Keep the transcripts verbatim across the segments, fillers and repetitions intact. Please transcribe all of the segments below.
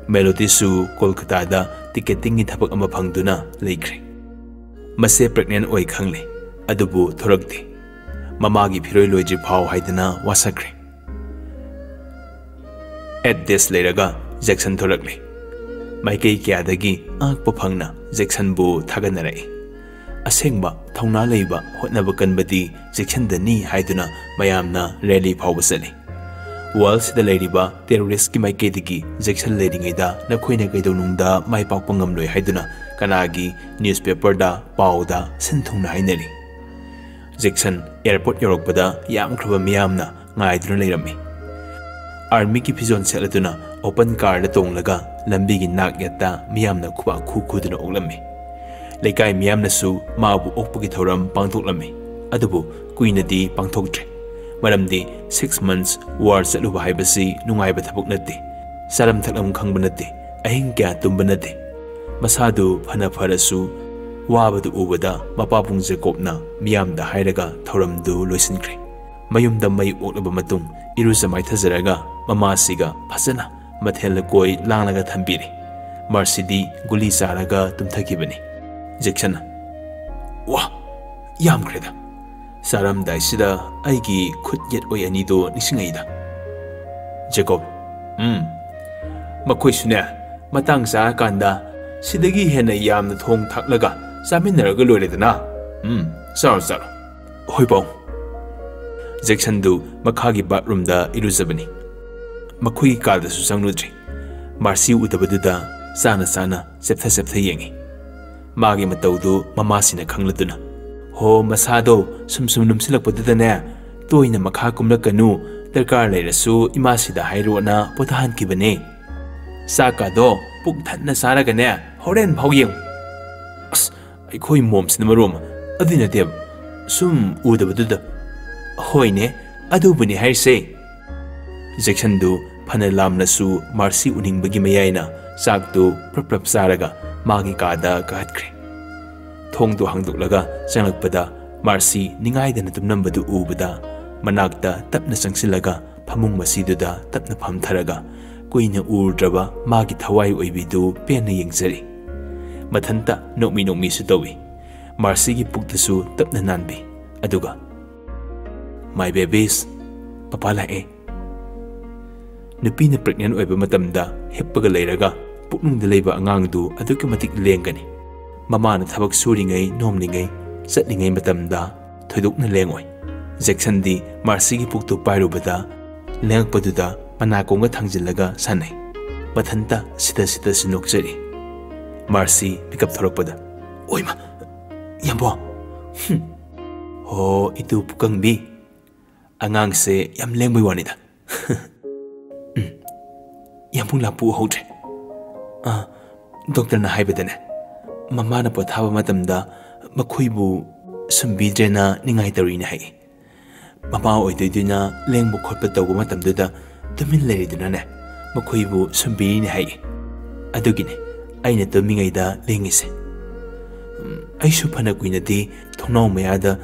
ꯃꯦꯂꯣꯗꯤꯁꯨ ꯀꯣꯜꯀꯇꯥꯗ ꯇꯤꯀꯦꯇꯤꯡꯒꯤ ꯊꯕꯛ ꯑꯃ ꯐꯪꯗꯨꯅ ꯂꯩꯈ꯭ꯔꯦ꯫ ꯃꯁꯦ ꯄ꯭ꯔꯦꯒꯅꯦꯟ ꯑꯣꯏ ꯈꯪꯂꯦ, ꯑꯗꯨꯕꯨ ꯊꯣꯔꯛꯇꯦ꯫ ꯃꯃꯥꯒꯤ ꯐꯤꯔꯣꯏ ꯂꯣꯏꯗ꯭ꯔꯤ ꯐꯥꯎ ꯍꯥꯏꯗꯨꯅ ꯋꯥꯁꯛꯈ꯭ꯔꯦ꯫ ꯑꯦꯠ ꯗꯦꯁ ꯂꯩꯔꯒ ꯖꯦꯛꯁꯟ ꯊꯣꯔꯛꯂꯦ꯫ ꯃꯥꯏꯀꯩ ꯀꯌꯥꯗꯒꯤ ꯑꯉꯛꯄ ꯐꯪꯅ ꯖꯦꯛꯁꯟꯕꯨ ꯊꯥꯒꯠꯅꯔꯛꯏ꯫ ꯑꯁꯦꯡꯕ ꯊꯧꯅꯥ ꯂꯩꯕ, ꯍꯣꯠꯅꯕ ꯀꯟꯕꯗꯤ ꯖꯦꯛꯁꯟꯗꯅꯤ ꯍꯥꯏꯗꯨꯅ ꯃꯌꯥꯝꯅ ꯔꯦꯂꯤ ꯐꯥꯎꯕ ꯆꯠꯂꯤ꯫ ꯋꯥꯔꯜꯁꯤꯗ ꯂꯩꯔꯤꯕ ꯇꯦꯔꯣꯔꯤꯁꯀꯤ ꯃꯥꯏꯀꯩꯗꯒꯤ ꯖꯦꯛꯁꯟ ꯂꯩꯔꯤꯉꯩꯗ ꯅꯈꯣꯏꯅ ꯀꯩꯗꯧꯅꯨꯡꯗ ꯃꯥꯏ ꯄꯥꯛꯄ ꯉꯝꯂꯣꯏ ꯍꯥꯏꯗꯨꯅ ꯀꯅꯥꯒꯤ ꯅ꯭ꯌꯨꯁꯄꯦꯄꯔꯗ, ꯄꯥꯎꯗ ꯁꯤꯟ ꯊꯨꯡꯅ ꯍꯥꯏꯅꯔꯤ꯫ ꯖꯦꯛꯁꯟ ꯑꯦꯌꯔꯄꯣꯔꯠ ꯌꯧꯔꯛꯄꯗ ꯌꯥꯝꯈ꯭ꯔꯕ ꯃꯤꯌꯥꯝꯅ ꯉꯥꯏꯗꯨꯅ ꯂꯩꯔꯝꯃꯤ꯫ ꯑꯥꯔꯃꯤꯒꯤ ꯐꯤꯖꯣꯜ ꯁꯦꯠꯂꯗꯨꯅ ꯑꯣꯄꯟ ꯀꯥꯔꯗ ꯇꯣꯡꯂꯒ ꯂꯝꯕꯤꯒꯤ ꯅꯥꯛ ꯌꯦꯠꯇ ꯃꯤꯌꯥꯝꯅ ꯈꯨꯕꯥꯛ ꯈꯨ ꯈꯨꯗꯨꯅ ꯑꯣꯛꯂꯝꯃꯤ꯫ ꯂꯩꯀꯥꯏ ꯃꯤꯌꯥꯝꯅꯁꯨ ꯃꯥꯕꯨ ꯑꯣꯛꯄꯒꯤ ꯊꯧꯔꯝ ꯄꯥꯡꯊꯣꯛꯂꯝꯃꯤ꯫ ꯑꯗꯨꯕꯨ ꯀꯨꯏꯅꯗꯤ ꯄꯥꯡꯊꯣꯛꯇ꯭ꯔꯦ꯫ ꯃꯔꯝꯗꯤ six months war ꯆꯠꯂꯨꯕ ꯍꯥꯏꯕꯁꯤ ꯅꯨꯡꯉꯥꯏꯕ ꯊꯕꯛ ꯅꯠꯇꯦ꯫ ꯆꯥꯔꯝ ꯊꯛꯂꯝ ꯈꯪꯕ ꯅꯠꯇꯦ꯫ ꯑꯍꯤꯡ ꯀꯌꯥ ꯇꯨꯝꯕ ꯅꯠꯇꯦ꯫ ꯃꯁꯥꯗꯨ ꯐꯅ ꯐꯔꯁꯨ ꯋꯥꯕꯗꯨ ꯎꯕꯗ ꯃꯄꯥꯕꯨꯡ ꯖꯦꯀꯣꯕꯅ ꯃꯤꯌꯥꯝꯗ ꯍꯥꯏꯔꯒ ꯊꯧꯔꯝꯗꯨ ꯂꯣꯏꯁꯤꯟꯈ꯭ꯔꯦ꯫ ꯃꯌꯨꯝꯗ ꯃꯩ ꯑꯣꯛꯂꯕ ꯃꯇꯨꯡ ꯏꯔꯨꯖ ꯃꯥꯏꯊꯖꯔꯒ ꯃꯃꯥꯁꯤꯒ ꯐꯖꯅ ꯃꯊꯦꯜ ꯂꯨꯀꯣꯏ ꯂꯥꯡꯂꯒ ꯊꯝꯕꯤꯔꯦ꯫ ꯃꯥꯔꯁꯤꯗꯤ ꯒꯨꯂꯤ ꯆꯥꯔꯒ ꯇꯨꯝꯊꯈꯤꯕꯅꯤ꯫ ꯖꯦꯛꯁꯟꯅ, "ꯋꯥ, ꯌꯥꯝꯈ꯭ꯔꯦꯗ꯫ ꯆꯥꯔꯝꯗꯥꯏꯁꯤꯗ ꯑꯩꯒꯤ ꯈꯨꯠ ꯌꯦꯠ ꯑꯣꯏ ꯑꯅꯤꯗꯣ ꯅꯤꯡꯁꯤꯡꯉꯛꯏꯗ꯫" ꯖꯦꯀꯣꯕ, "ꯎꯝ, ꯃꯈꯣꯏꯁꯨꯅꯦ, ꯃꯇꯥꯡ ꯆꯥꯔꯀꯥꯟꯗ ꯁꯤꯗꯒꯤ ꯍꯦꯟꯅ ꯌꯥꯝꯅ ꯊꯣꯡ ꯊꯥꯛꯂꯒ ꯆꯥꯃꯤꯟꯅꯔꯒ ꯂꯣꯏꯔꯦꯗꯅ꯫ ꯎꯝ, ꯆꯥꯔꯣ, ꯆꯥꯔꯣ꯫" "ꯍꯣꯏ ꯄꯥꯎ꯫" ꯖꯦꯛꯁꯟꯗꯨ ꯃꯈꯥꯒꯤ ꯕꯥꯠꯔꯨꯝꯗ ꯏꯔꯨꯖꯕꯅꯤ꯫ ꯃꯈꯣꯏꯒꯤ ꯀꯥꯗꯁꯨ ꯆꯪꯂꯨꯗ꯭ꯔꯤ꯫ ꯃꯥꯔꯁꯤ ꯎꯗꯕꯗꯨꯗ ꯆꯥꯅ ꯆꯥꯅ ꯆꯦꯞꯊ ꯆꯦꯞꯊ ꯌꯦꯡꯉꯤ꯫ ꯃꯥꯒꯤ ꯃꯇꯧꯗꯨ ꯃꯃꯥꯁꯤꯅ ꯈꯪꯂꯗꯨꯅ, "ꯍꯣ, ꯃꯁꯥꯗꯣ ꯁꯨꯝ ꯁꯨꯝ ꯂꯨꯝꯁꯤꯜꯂꯛꯄꯗꯨꯗꯅꯦ, ꯇꯣꯏꯅ ꯃꯈꯥ ꯀꯨꯝꯂꯛꯀꯅꯨ, ꯗꯔꯀꯥꯔ ꯂꯩꯔꯁꯨ ꯏꯃꯥꯁꯤꯗ ꯍꯥꯏꯔꯣꯅ ꯄꯣꯊꯥꯍꯟꯈꯤꯕꯅꯦ꯫ ꯆꯥꯛꯀꯗꯣ ꯄꯨꯛ ꯊꯟꯅ ꯆꯥꯔꯒꯅꯦ, ꯍꯣꯔꯦꯟ ꯐꯥꯎ ꯌꯦꯡꯉꯨ꯫" "ꯑꯁ, ꯑꯩꯈꯣꯏ ꯃꯣꯝꯁꯤꯅ ꯃꯔꯣꯝ ꯑꯃ, ꯑꯗꯨꯏ ꯅꯠꯇꯦꯕ, ꯁꯨꯝ ꯎꯗꯕꯗꯨꯗ꯫" "ꯍꯣꯏꯅꯦ, ꯑꯗꯨꯕꯨꯅꯤ ꯍꯥꯏꯔꯤꯁꯦ꯫" ꯖꯦꯛꯁꯟꯗꯨ ꯐꯅ ꯂꯥꯝꯅꯁꯨ ꯃꯥꯔꯁꯤ ꯎꯅꯤꯡꯕꯒꯤ ꯃꯌꯥꯏꯅ ꯆꯥꯛꯇꯨ ꯄ꯭ꯔꯞ ꯄ꯭ꯔꯞ ꯆꯥꯔꯒ ꯃꯥꯒꯤ ꯀꯥꯗ ꯀꯥꯈꯠꯈ꯭ꯔꯦ꯫ ꯊꯣꯡꯗꯨ ꯍꯥꯡꯗꯣꯛꯂꯒ ꯆꯪꯂꯛꯄꯗ ꯃꯥꯔꯁꯤ ꯅꯤꯡꯉꯥꯏꯗꯅ ꯇꯨꯝꯂꯝꯕꯗꯨ ꯎꯕꯗ ꯃꯅꯥꯛꯇ ꯇꯞꯅ ꯆꯪꯁꯤꯜꯂꯒ ꯐꯃꯨꯡ ꯃꯁꯤꯗꯨꯗ ꯇꯞꯅ ꯐꯝꯊꯔꯒ ꯀꯨꯏꯅ ꯎꯔꯨꯗ꯭ꯔꯕ ꯃꯥꯒꯤ ꯊꯋꯥꯏ ꯑꯣꯏꯕꯤꯗꯨ ꯄꯦꯟꯅ ꯌꯦꯡꯖꯔꯤ꯫ ꯃꯊꯟꯇ ꯅꯣꯛꯃꯤ ꯅꯣꯛꯃꯤꯁꯨ ꯇꯧꯏ꯫ ꯃꯥꯔꯁꯤꯒꯤ ꯄꯨꯛꯇꯁꯨ ꯇꯞꯅ ꯅꯥꯟꯕꯤ꯫ ꯑꯗꯨꯒ, "My babies, ꯄꯄꯥ ꯂꯥꯛꯑꯦ꯫" ꯅꯨꯄꯤꯅ pregnant ꯑꯣꯏꯕ ꯃꯇꯝꯗ ꯍꯤꯞꯄꯒ ꯂꯩꯔꯒ ꯄꯨꯛꯅꯨꯡꯗ ꯂꯩꯕ ꯑꯉꯥꯡꯗꯨ ꯑꯗꯨꯛꯀꯤ ꯃꯇꯤꯛ ꯂꯦꯡꯒꯅꯤ꯫ ꯃꯃꯥꯅ ꯊꯕꯛ ꯁꯨꯔꯤꯉꯩ, ꯅꯣꯝꯂꯤꯉꯩ, ꯆꯠꯂꯤꯉꯩ ꯃꯇꯝꯗ ꯊꯣꯏꯗꯣꯛꯅ ꯂꯦꯡꯉꯣꯏ꯫ ꯖꯦꯛꯁꯟꯗꯤ ꯃꯥꯔꯁꯤꯒꯤ ꯄꯨꯛꯇꯨ ꯄꯥꯏꯔꯨꯕꯗ ꯂꯦꯡꯉꯛꯄꯗꯨꯗ ꯃꯅꯥꯀꯣꯡꯒ ꯊꯥꯡꯖꯤꯜꯂꯒ ꯁꯥꯟꯅꯩ꯫ ꯃꯊꯟꯇ ꯁꯤꯗ ꯁꯤꯗꯁꯨ ꯅꯣꯛꯆꯔꯤ꯫ ꯃꯥꯔꯁꯤ ꯃꯤꯀꯞ ꯊꯣꯔꯛꯄꯗ, "ꯑꯣꯏꯃ, ꯌꯥꯝꯕꯣ!" "ꯍꯨꯝ꯫ ꯍꯣ, ꯏꯇꯨ ꯄꯨꯀꯪꯕꯤ, ꯑꯉꯥꯡꯁꯦ ꯌꯥꯝ ꯂꯦꯡꯕꯩ ꯋꯥꯅꯤꯗ꯫" "ꯎꯝ, ꯌꯥꯝꯕꯨꯡ ꯂꯥꯛꯄ ꯎꯍꯧꯗ꯭ꯔꯦ꯫ ꯑꯥ, ꯗꯣꯛꯇꯔꯅ ꯍꯥꯏꯕꯗꯅꯦ, ꯃꯃꯥꯅ ꯄꯣꯊꯥꯕ ꯃꯇꯝꯗ ꯃꯈꯣꯏꯕꯨ ꯁꯨꯝꯕꯤꯗ꯭ꯔꯦꯅ ꯅꯤꯡꯉꯥꯏ ꯇꯧꯔꯤꯅꯦ ꯍꯥꯏ꯫ ꯃꯃꯥ ꯑꯣꯏꯗꯣꯏꯗꯨꯅ ꯂꯦꯡꯕ ꯈꯣꯠꯄ ꯇꯧꯕ ꯃꯇꯝꯗꯨꯗ ꯇꯨꯃꯤꯟ ꯂꯩꯔꯤꯗꯨꯅꯅꯦ, ꯃꯈꯣꯏꯕꯨ ꯁꯨꯝꯕꯤꯔꯤꯅꯦ ꯍꯥꯏ꯫ ꯑꯗꯨꯒꯤꯅꯦ ꯑꯩꯅ ꯇꯨꯝꯃꯤꯉꯩꯗ ꯂꯦꯡꯉꯤꯁꯦ꯫ ꯎꯝ, ꯑꯩꯁꯨ ꯐꯅ ꯀꯨꯏꯅꯗꯤ ꯊꯣꯡꯅꯥꯎ ꯃꯌꯥꯗ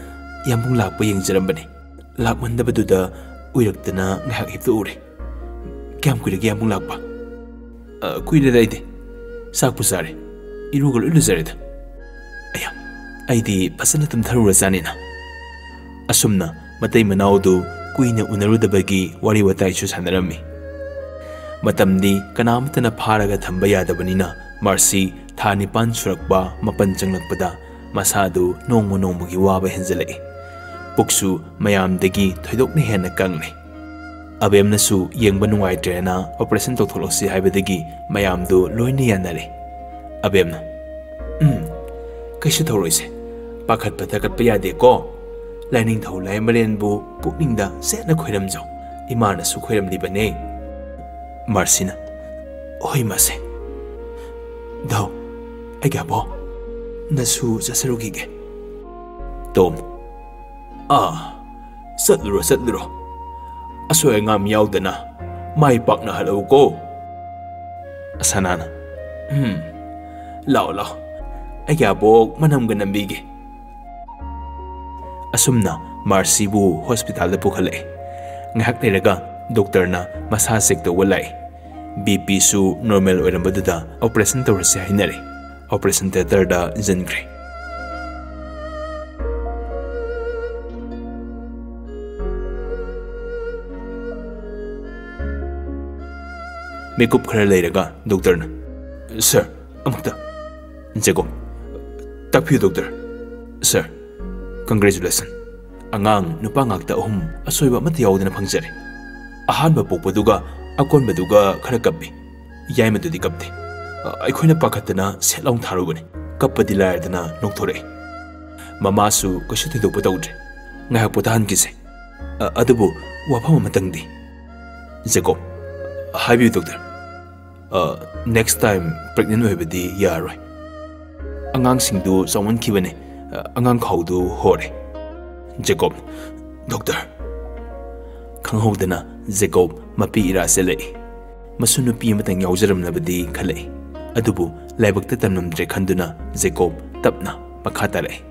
ꯌꯥꯝꯕꯨꯡ ꯂꯥꯛꯄ ꯌꯦꯡꯖꯔꯝꯕꯅꯤ꯫ ꯂꯥꯛꯃꯟꯗꯕꯗꯨꯗ ꯎꯏꯔꯛꯇꯅ ꯉꯥꯏꯍꯥꯛ ꯍꯤꯞꯇꯣꯛꯎꯔꯦ꯫" "ꯀꯌꯥꯝ ꯀꯨꯏꯔꯒꯦ ꯌꯥꯝꯕꯨꯡ ꯂꯥꯛꯄ?" "ꯑ, ꯀꯨꯏꯔꯦꯗ ꯑꯩꯗꯤ꯫ ꯆꯥꯛꯄꯨ ꯆꯥꯔꯦ꯫ ꯏꯔꯨꯒ ꯂꯣꯏ ꯂꯨꯖꯔꯦꯗ꯫" "ꯑꯌꯥ, ꯑꯩꯗꯤ ꯐꯖꯅ ꯇꯨꯝꯊꯔꯨꯔꯖꯥꯅꯤꯅ꯫" ꯑꯁꯨꯝꯅ ꯃꯇꯩ ꯃꯅꯥꯎꯗꯨ ꯀꯨꯏꯅ ꯎꯅꯔꯨꯗꯕꯒꯤ ꯋꯥꯔꯤ ꯋꯥꯇꯥꯏꯁꯨ ꯁꯥꯟꯅꯔꯝꯃꯤ꯫ ꯃꯇꯝꯗꯤ ꯀꯅꯥꯃꯠꯇꯅ ꯐꯥꯔꯒ ꯊꯝꯕ ꯌꯥꯗꯕꯅꯤꯅ ꯃꯥꯔꯁꯤ ꯊꯥ ꯅꯤꯄꯥꯟ ꯁꯨꯔꯛꯄ ꯃꯥꯄꯟ ꯆꯪꯂꯛꯄꯗ ꯃꯁꯥꯗꯨ ꯅꯣꯡꯃ ꯅꯣꯡꯃꯒꯤ ꯋꯥꯕ ꯍꯦꯟꯖꯜꯂꯛꯏ꯫ ꯄꯨꯛꯁꯨ ꯃꯌꯥꯝꯗꯒꯤ ꯊꯣꯏꯗꯣꯛꯅ ꯍꯦꯟꯅ ꯀꯪꯂꯦ꯫ ꯑꯕꯦꯝꯅꯁꯨ ꯌꯦꯡꯕ ꯅꯨꯡꯉꯥꯏꯇ꯭ꯔꯦꯅ operation ꯇꯧꯊꯣꯛꯂꯁꯤ ꯍꯥꯏꯕꯗꯒꯤ ꯃꯌꯥꯝꯗꯨ ꯂꯣꯏꯅ ꯌꯥꯅꯔꯦ꯫ ꯑꯕꯦꯝꯅ, "ꯎꯝ, ꯀꯩꯁꯨ ꯇꯧꯔꯣꯏꯁꯦ꯫ ꯄꯥꯈꯠꯄ ꯊꯀꯠꯄ ꯌꯥꯗꯦꯀꯣ꯫ ꯂꯥꯏꯅꯤꯡꯊꯧ ꯂꯥꯏꯃꯔꯦꯟꯕꯨ ꯄꯨꯛꯅꯤꯡꯗ ꯆꯦꯠꯅ ꯈꯣꯏꯔꯝꯖꯧ꯫ ꯏꯃꯥꯅꯁꯨ ꯈꯣꯏꯔꯝꯂꯤꯕꯅꯦ꯫" ꯃꯥꯔꯁꯤꯅ, "ꯍꯣꯏ, ꯃꯥꯁꯦ꯫ ꯗꯣ, ꯑꯩꯒꯤ ꯑꯕꯣꯛ, ꯅꯁꯨ ꯆꯠꯆꯔꯨꯈꯤꯒꯦ꯫" ꯇꯣꯝ, "ꯑꯥ, ꯆꯠꯂꯨꯔꯣ, ꯆꯠꯂꯨꯔꯣ꯫ ꯑꯁꯣꯏ ꯑꯉꯥꯝ ꯌꯥꯎꯗꯅ ꯃꯥꯏ ꯄꯥꯛꯅ ꯍꯜꯂꯛꯎꯀꯣ꯫" ꯑꯁꯥꯅꯥꯅ, "ꯎꯝ, ꯂꯥꯛꯑꯣ, ꯂꯥꯛꯑꯣ꯫ ꯑꯩꯒꯤ ꯑꯕꯣꯛ ꯃꯅꯝꯒ ꯅꯝꯕꯤꯒꯦ꯫" ꯑꯁꯨꯝꯅ ꯃꯥꯔꯁꯤꯕꯨ ꯍꯣꯁꯄꯤꯇꯥꯜꯗ ꯄꯨꯈꯠꯂꯛꯑꯦ꯫ ꯉꯥꯏꯍꯥꯛ ꯂꯩꯔꯒ ꯗꯣꯛꯇꯔꯅ ꯃꯁꯥ ꯆꯦꯛ ꯇꯧꯕ ꯂꯥꯛꯑꯦ꯫ ꯕꯤ ꯄꯤꯁꯨ ꯅꯣꯔꯃꯦꯜ ꯑꯣꯏꯔꯝꯕꯗꯨꯗ ꯑꯣꯄꯔꯦꯁꯟ ꯇꯧꯔꯁꯦ ꯍꯥꯏꯅꯔꯦ꯫ ꯑꯣꯄꯔꯦꯁꯟ ꯊꯤꯌꯦꯇꯔꯗ ꯏꯟꯁꯤꯟꯈ꯭ꯔꯦ꯫ ꯃꯤꯀꯨꯞ ꯈꯔ ꯂꯩꯔꯒ ꯗꯣꯛꯇꯔꯅ, "ꯁꯔ, ꯑꯃꯨꯛꯇ꯫" ꯖꯦꯀꯣꯕ, "ꯇꯥꯛꯄꯤꯌꯨ ꯗꯣꯛꯇꯔ꯫" "Sir, congratulation. ꯑꯉꯥꯡ ꯅꯨꯄꯥ ꯉꯥꯛꯇ ꯑꯍꯨꯝ ꯑꯁꯣꯏꯕ ꯑꯃꯠꯇ ꯌꯥꯎꯗꯅ ꯐꯪꯖꯔꯦ꯫ ꯑꯍꯥꯟꯕ ꯄꯣꯛꯄꯗꯨꯒ ꯑꯀꯣꯟꯕꯗꯨꯒ ꯈꯔ ꯀꯞꯄꯤ꯫ ꯌꯥꯏꯃꯗꯨꯗꯤ ꯀꯞꯇꯦ꯫ ꯑ, ꯑꯩꯈꯣꯏꯅ ꯄꯥꯈꯠꯇꯅ ꯁꯦꯠ ꯂꯥꯎ ꯊꯥꯔꯨꯕꯅꯤ꯫ ꯀꯞꯄꯗꯤ ꯂꯥꯏꯔꯗꯅ ꯅꯣꯛꯊꯣꯔꯛꯑꯦ꯫ ꯃꯃꯥꯁꯨ ꯀꯩꯁꯨ ꯊꯣꯏꯗꯣꯛꯄ ꯇꯧꯗ꯭ꯔꯦ꯫ ꯉꯥꯏꯍꯥꯛ ꯄꯣꯊꯥꯍꯟꯈꯤꯁꯦ꯫ ꯑ, ꯑꯗꯨꯕꯨ ꯋꯥꯐꯝ ꯑꯃꯇꯪꯗꯤ꯫" ꯖꯦꯀꯣꯕ, "ꯍꯥꯏꯕꯤꯌꯨ ꯗꯣꯛꯇꯔ꯫" "ꯑ, ꯅꯦꯛꯁ ꯇꯥꯏꯝ ꯄ꯭ꯔꯦꯒꯅꯦꯟ ꯑꯣꯏꯕꯗꯤ ꯌꯥꯔꯣꯏ꯫ ꯑꯉꯥꯡꯁꯤꯡꯗꯨ ꯆꯥꯎꯃꯟꯈꯤꯕꯅꯦ꯫ ꯑ, ꯑꯉꯥꯡ ꯈꯥꯎꯗꯨ ꯍꯣꯔꯦ꯫" ꯖꯦꯀꯣꯕ, "ꯗꯣꯛꯇꯔ꯫" ꯈꯪꯍꯧꯗꯅ ꯖꯦꯀꯣꯕ ꯃꯄꯤ ꯏꯔꯥ ꯆꯦꯜꯂꯛꯏ꯫ ꯃꯁꯨ ꯅꯨꯄꯤ ꯑꯃꯇꯪ ꯌꯥꯎꯖꯔꯝꯂꯕꯗꯤ ꯈꯜꯂꯛꯏ꯫ ꯑꯗꯨꯕꯨ ꯂꯥꯏꯕꯛꯇ ꯇꯝꯂꯝꯗ꯭ꯔꯦ ꯈꯟꯗꯨꯅ ꯖꯦꯀꯣꯕ ꯇꯞꯅ ꯃꯈꯥ ꯇꯥꯔꯛꯏ꯫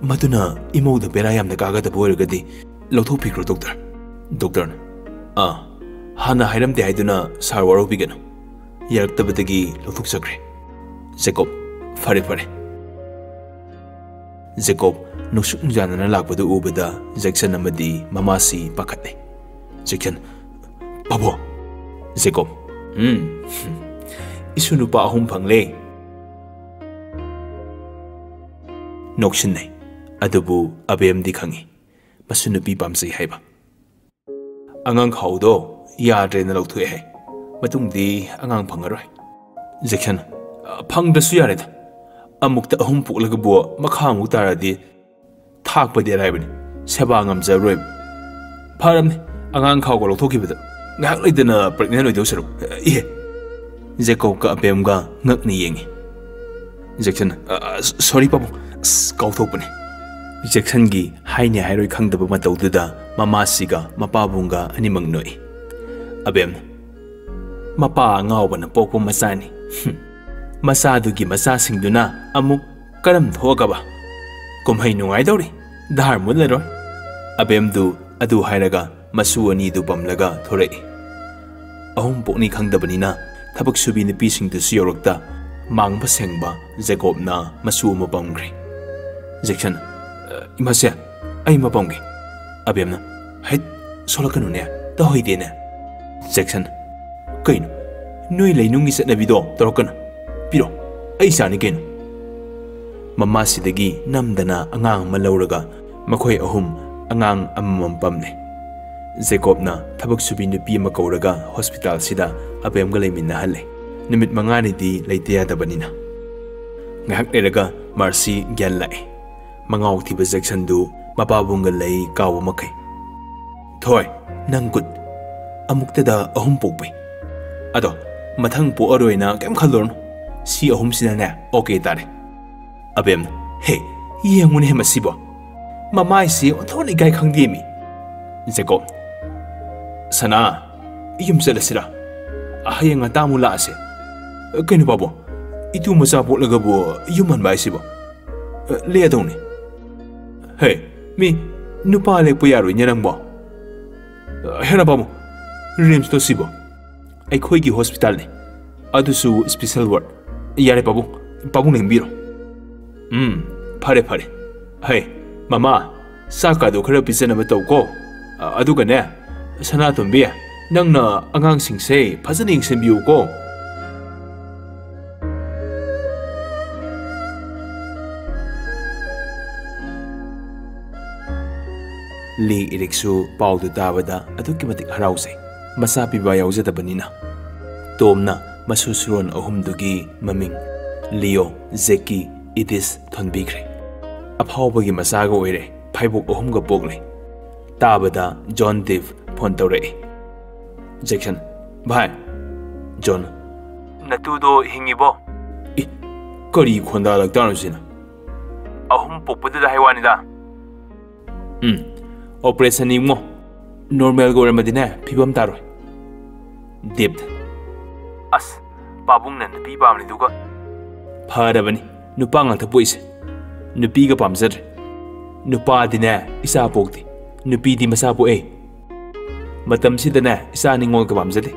"ꯃꯗꯨꯅ ꯏꯃꯧꯗ ꯕꯦꯔꯥ ꯌꯥꯝꯅ ꯀꯥꯒꯗꯕ ꯑꯣꯏꯔꯒꯗꯤ ꯂꯧꯊꯣꯛꯄꯤꯈ꯭ꯔꯣ ꯗꯣꯛꯇꯔ꯫" ꯗꯣꯛꯇꯔꯅ, "ꯑꯥ, ꯍꯥꯟꯅ ꯍꯥꯏꯔꯝꯗꯦ ꯍꯥꯏꯗꯨꯅ ꯁꯥꯔ ꯋꯥꯔꯧꯕꯤꯒꯅꯨ꯫ ꯌꯥꯔꯛꯇꯕꯗꯒꯤ ꯂꯧꯊꯣꯛꯆꯈ꯭ꯔꯦ꯫" ꯖꯦꯀꯣꯕ, "ꯐꯔꯦ, ꯐꯔꯦ꯫" ꯖꯦꯀꯣꯕ ꯅꯨꯡꯁꯨꯛ ꯅꯨꯡꯖꯥꯅꯅ ꯂꯥꯛꯄꯗꯨ ꯎꯕꯗ ꯖꯦꯛꯁꯟ ꯑꯃꯗꯤ ꯃꯃꯥꯁꯤ ꯄꯥꯈꯠꯂꯦ꯫ ꯖꯦꯛꯁꯟ, "ꯄꯥꯕꯨꯡ!" ꯖꯦꯀꯣꯕ, "ꯎꯝ, ꯏꯁꯨ ꯅꯨꯄꯥ ꯑꯍꯨꯝ ꯐꯪꯂꯦ꯫" ꯅꯣꯛꯁꯤꯟꯅꯩ꯫ ꯑꯗꯨꯕꯨ ꯑꯕꯦꯝꯗꯤ ꯈꯪꯏ꯫ ꯃꯁꯨ ꯅꯨꯄꯤ ꯄꯥꯝꯖꯩ ꯍꯥꯏꯕ꯫ "ꯑꯉꯥꯡ ꯈꯥꯎꯗꯣ ꯌꯥꯗ꯭ꯔꯦꯅ ꯂꯧꯊꯣꯛꯑꯦ ꯍꯥꯏ꯫ ꯃꯇꯨꯡꯗꯤ ꯑꯉꯥꯡ ꯐꯪꯉꯔꯣꯏ꯫" ꯖꯦꯛꯁꯟ, "ꯐꯪꯗ꯭ꯔꯁꯨ ꯌꯥꯔꯦꯗ꯫ ꯑꯃꯨꯛꯇ ꯑꯍꯨꯝ ꯄꯣꯛꯂꯒꯕꯨ ꯃꯈꯥ ꯑꯃꯨꯛ ꯇꯥꯔꯗꯤ ꯊꯥꯛꯄꯗꯤ ꯑꯔꯥꯏꯕꯅꯤ꯫ ꯁꯦꯕꯥ ꯉꯝꯖꯔꯣꯏꯕ꯫ ꯐꯔꯝꯅꯤ, ꯑꯉꯥꯡ ꯈꯥꯎꯒ ꯂꯧꯊꯣꯛꯈꯤꯕꯗ꯫ ꯉꯥꯏꯍꯥꯛ ꯂꯩꯇꯅ ꯄ꯭ꯔꯦꯒꯅꯦꯟ ꯑꯣꯏꯗꯧ ꯁꯔꯨꯛ꯫ ꯏꯍꯦ!" ꯖꯦꯀꯣꯕꯀ ꯑꯕꯦꯝꯒ ꯉꯛꯅ ꯌꯦꯡꯉꯤ꯫ ꯖꯦꯛꯁꯟ, "ꯑ, ꯑ, ꯁꯣꯔꯤ ꯄꯥꯕꯨꯡ, ꯑꯁ, ꯀꯥꯎꯊꯣꯛꯄꯅꯦ꯫" ꯖꯦꯛꯁꯟꯒꯤ ꯍꯥꯏꯅꯤ ꯍꯥꯏꯔꯣꯏ ꯈꯪꯗꯕ ꯃꯇꯧꯗꯨꯗ ꯃꯃꯥꯁꯤꯒ ꯃꯄꯥꯕꯨꯡꯒ ꯑꯅꯤꯃꯛ ꯅꯣꯛꯏ꯫ ꯑꯕꯦꯝꯅ, "ꯃꯄꯥ ꯑꯉꯥꯎꯕꯅ ꯄꯣꯛꯄ ꯃꯆꯥꯅꯤ꯫ ꯍꯨꯝ, ꯃꯆꯥꯗꯨꯒꯤ ꯃꯆꯥꯁꯤꯡꯗꯨꯅ ꯑꯃꯨꯛ ꯀꯔꯝ ꯊꯣꯛꯑꯒꯕ? ꯀꯨꯝꯍꯩ ꯅꯨꯡꯉꯥꯏꯗꯧꯔꯤ꯫ ꯙꯥꯔ ꯃꯨꯠꯂꯔꯣꯏ꯫ ꯑꯕꯦꯝꯗꯨ ꯑꯗꯨ ꯍꯥꯏꯔꯒ ꯃꯁꯨ ꯑꯅꯤꯗꯨ ꯄꯝꯂꯒ ꯊꯣꯔꯛꯏ꯫ ꯑꯍꯨꯝ ꯄꯣꯛꯅꯤ ꯈꯪꯗꯕꯅꯤꯅ ꯊꯕꯛ ꯁꯨꯕꯤ ꯅꯨꯄꯤꯁꯤꯡꯗꯨꯁꯨ ꯌꯧꯔꯛꯇ ꯃꯥꯡꯕ ꯁꯦꯡꯕ ꯖꯦꯀꯣꯕꯅ ꯃꯁꯨ ꯑꯃ ꯄꯝꯈ꯭ꯔꯦ꯫ ꯖꯦꯛꯁꯟ, "ꯏꯃꯥꯁꯦ, ꯑꯩ ꯑꯃ ꯄꯝꯒꯦ꯫" ꯑꯕꯦꯝꯅ, "ꯍꯩꯠ, ꯁꯣꯛꯂꯛꯀꯅꯨꯅꯦ, ꯇꯧꯍꯩꯗꯦꯅꯦ꯫" ꯖꯦꯛꯁꯟ, "ꯀꯩꯅꯣ? ꯅꯣꯏ ꯂꯩꯅꯨꯡꯒꯤ ꯆꯠꯅꯕꯤꯗꯣ ꯇꯧꯔꯛꯀꯅꯨ꯫ ꯄꯤꯔꯣ, ꯑꯩ ꯏꯆꯥꯅꯤ ꯀꯩꯅꯣ꯫" ꯃꯃꯥꯁꯤꯗꯒꯤ ꯅꯝꯗꯅ ꯑꯉꯥꯡ ꯑꯃ ꯂꯧꯔꯒ ꯃꯈꯣꯏ ꯑꯍꯨꯝ ꯑꯉꯥꯡ ꯑꯃꯃꯝ ꯄꯝꯂꯦ꯫ ꯖꯦꯀꯣꯕꯅ ꯊꯕꯛ ꯁꯨꯕꯤ ꯅꯨꯄꯤ ꯑꯃ ꯀꯧꯔꯒ ꯍꯣꯁꯄꯤꯇꯥꯜꯁꯤꯗ ꯑꯕꯦꯝꯒ ꯂꯩꯃꯤꯟꯅꯍꯜꯂꯦ꯫ ꯅꯨꯃꯤꯠ ꯃꯉꯥꯅꯤꯗꯤ ꯂꯩꯇ ꯌꯥꯗꯕꯅꯤꯅ꯫ ꯉꯥꯏꯍꯥꯛ ꯂꯩꯔꯒ ꯃꯥꯔꯁꯤ ꯒ꯭ꯌꯥꯟ ꯂꯥꯛꯑꯦ꯫ ꯃꯉꯥꯎ ꯊꯤꯕ ꯖꯦꯛꯁꯟꯗꯨ ꯃꯄꯥꯕꯨꯡꯒ ꯂꯩ ꯀꯥꯎꯕ ꯃꯈꯩ꯫ "ꯊꯣꯏ, ꯅꯪ ꯒꯨꯗ꯫ ꯑꯃꯨꯛꯇꯗ ꯑꯍꯨꯝ ꯄꯣꯛꯄꯩ꯫ ꯑꯗꯣ ꯃꯊꯪ ꯄꯣꯛꯑꯔꯣꯏꯅ ꯀꯩꯝ ꯈꯜꯂꯨꯔꯅꯨ꯫ ꯁꯤ ꯑꯍꯨꯝꯁꯤꯅꯅꯦ ꯑꯣꯀꯦ ꯇꯥꯔꯦ꯫" ꯑꯕꯦꯝꯅ, "ꯍꯦ, ꯌꯦꯡꯉꯨꯅꯦ ꯃꯁꯤꯕꯣ꯫ ꯃꯃꯥꯏꯁꯤ ꯑꯣꯟꯊꯣꯛꯅ ꯏꯀꯥꯏ ꯈꯪꯗꯦꯃꯤ꯫" ꯖꯦꯀꯣꯕ, "ꯁꯅꯥ, ꯌꯨꯝ ꯆꯠꯂꯁꯤꯔꯥ? ꯍꯌꯦꯡ ꯉꯟꯇꯥ ꯑꯃꯨꯛ ꯂꯥꯛꯑꯁꯦ꯫" "ꯀꯩꯅꯣ ꯄꯥꯕꯨꯡ, ꯏꯇꯨ ꯃꯆꯥ ꯄꯣꯛꯂꯒꯕꯨ ꯌꯨꯝ ꯍꯟꯕ ꯍꯥꯏꯁꯤꯕꯣ? ꯂꯦꯛꯑꯗꯧꯅꯤ꯫" "ꯍꯦ, ꯃꯤ ꯅꯨꯄꯥ ꯂꯦꯛꯄ ꯌꯥꯔꯣꯏꯅꯦ ꯅꯪꯕꯣ꯫ ꯍꯦꯔꯥ ꯄꯥꯕꯨꯡ, ꯔꯤꯝꯁꯇꯣ ꯁꯤꯕꯣ?" "ꯑꯩꯈꯣꯏꯒꯤ ꯍꯣꯁꯄꯤꯇꯥꯜꯅꯤ, ꯑꯗꯨꯁꯨ ꯁ꯭ꯄꯦꯁꯦꯜ ꯋꯥꯔꯗ꯫ ꯌꯥꯔꯦ ꯄꯥꯕꯨꯡ, ꯄꯥꯕꯨꯡ ꯂꯦꯡꯕꯤꯔꯣ꯫" "ꯎꯝ, ꯐꯔꯦ ꯐꯔꯦ꯫ ꯍꯩ, ꯃꯃꯥ, ꯆꯥꯛꯀꯥꯗꯣ ꯈꯔ ꯄꯤꯖꯅꯕ ꯇꯧꯀꯣ꯫ ꯑ, ꯑꯗꯨꯒꯅꯦ, ꯁꯅꯥꯇꯣꯝꯕꯤ, ꯅꯪꯅ ꯑꯉꯥꯡꯁꯤꯡꯁꯦ ꯐꯖꯅ ꯌꯦꯡꯁꯤꯟꯕꯤꯌꯨꯀꯣ꯫" ꯂꯤ ꯏꯔꯤꯛꯁꯨ ꯄꯥꯎꯗꯨ ꯇꯥꯕꯗ ꯑꯗꯨꯛꯀꯤ ꯃꯇꯤꯛ ꯍꯔꯥꯎꯖꯩ꯫ ꯃꯆꯥ ꯄꯤꯕ ꯌꯥꯎꯖꯗꯕꯅꯤꯅ꯫ ꯇꯣꯝꯅ ꯃꯁꯨ ꯁꯨꯔꯣꯟ ꯑꯍꯨꯝꯗꯨꯒꯤ ꯃꯃꯤꯡ ꯂꯤꯑꯣ, ꯖꯦꯛꯀꯤ, ꯏꯗꯤꯁ ꯊꯣꯟꯕꯤꯈ꯭ꯔꯦ꯫ ꯑꯐꯥꯎꯕꯒꯤ ꯃꯆꯥꯒ ꯑꯣꯏꯔꯦ, ꯐꯥꯏꯕꯣꯛ ꯑꯍꯨꯝꯒ ꯄꯣꯛꯂꯦ꯫ ꯇꯥꯕꯗ ꯖꯣꯟ ꯗꯤꯞ ꯐꯣꯟ ꯇꯧꯔꯛꯏ꯫ "ꯖꯦꯛꯁꯟ, ꯚꯥꯏ꯫" ꯖꯣꯟ, "ꯅꯇꯨꯗꯣ ꯍꯤꯡꯉꯤꯕꯣ?" "ꯏ, ꯀꯔꯤ ꯈꯣꯟꯗꯥ ꯂꯛꯇꯥꯅꯣ ꯁꯤꯅ?" "ꯑꯍꯨꯝ ꯄꯣꯛꯄꯗꯨꯗ ꯍꯥꯏ ꯋꯥꯅꯤꯗ꯫" "ꯎꯝ, ꯑꯣꯄꯔꯦꯁꯟꯅꯤ ꯏꯕꯨꯡꯉꯣ꯫ ꯅꯣꯔꯃꯦꯜꯒ ꯑꯣꯏꯔꯝꯃꯗꯤꯅꯦ ꯐꯤꯕꯝ ꯇꯥꯔꯣꯏ꯫" ꯗꯤꯞ, "ꯑꯁ, ꯄꯥꯕꯨꯡꯅ ꯅꯨꯄꯤ ꯄꯥꯝꯂꯤꯗꯨꯒ꯫" "ꯐꯔꯕꯅꯤ ꯅꯨꯄꯥ ꯉꯥꯛꯇ ꯄꯣꯛꯏꯁꯦ, ꯅꯨꯄꯤꯒ ꯄꯥꯝꯖꯗ꯭ꯔꯦ꯫" ꯅꯨꯄꯥꯗꯤꯅꯦ ꯏꯆꯥ ꯄꯣꯛꯇꯦ, ꯅꯨꯄꯤꯗꯤ ꯃꯆꯥ ꯄꯣꯛꯑꯦ꯫ ꯃꯇꯝꯁꯤꯗꯅꯦ ꯏꯆꯥ ꯅꯤꯉꯣꯜꯒ ꯄꯥꯝꯖꯗꯦ꯫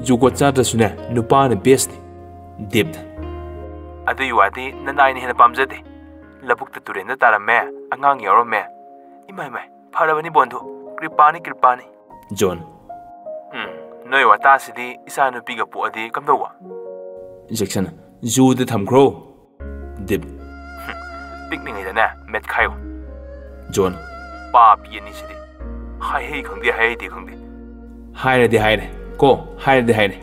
ꯖꯨꯒꯣꯠ ꯆꯥꯗ꯭ꯔꯁꯨꯅꯦ ꯅꯨꯄꯥꯅ ꯕꯦꯁꯅꯤ꯫ ꯗꯤꯞꯅ, ꯑꯗꯨꯒꯤ ꯋꯥꯗꯤ ꯅꯅꯥꯏꯅ ꯍꯦꯟꯅ ꯄꯥꯝꯖꯗꯦ꯫ ꯂꯧꯕꯨꯛꯇ ꯇꯨꯔꯦꯟꯗ ꯇꯥꯔꯝꯃꯦ, ꯑꯉꯥꯡ ꯌꯥꯎꯔꯝꯃꯦ꯫ ꯏꯃꯥꯏ ꯃꯥꯏ, ꯐꯔꯕꯅꯤ ꯕꯣꯟꯙꯨ, ꯀ꯭ꯔꯤꯄꯥꯅꯤ ꯀ꯭ꯔꯤꯄꯥꯅꯤ꯫ ꯖꯣꯟ, ꯎꯝ, ꯅꯣꯏ ꯋꯥꯇꯥꯁꯤꯗꯤ ꯏꯆꯥ ꯅꯨꯄꯤꯒ ꯄꯣꯛꯑꯗꯤ ꯀꯝꯗꯧꯕ? ꯖꯦꯛꯁꯟ, ꯖꯨꯗ ꯊꯝꯈ꯭ꯔꯣ꯫ ꯗꯤꯞ, ꯍꯨꯝ, ꯄꯤꯛꯂꯤꯉꯩꯗꯅꯦ ꯃꯦꯠꯈꯥꯏꯌꯨ꯫ ꯖꯣꯟ, ꯄꯥꯄꯤ ꯑꯅꯤꯁꯤꯗꯤ꯫ ꯍꯥꯏꯍꯩ ꯈꯪꯗꯦ, ꯍꯥꯏꯍꯩꯗꯦ ꯈꯪꯗꯦ꯫ ꯍꯥꯏꯔꯗꯤ ꯍꯥꯏꯔꯦ ꯀꯣ, ꯍꯥꯏꯔꯗꯤ ꯍꯥꯏꯔꯦ꯫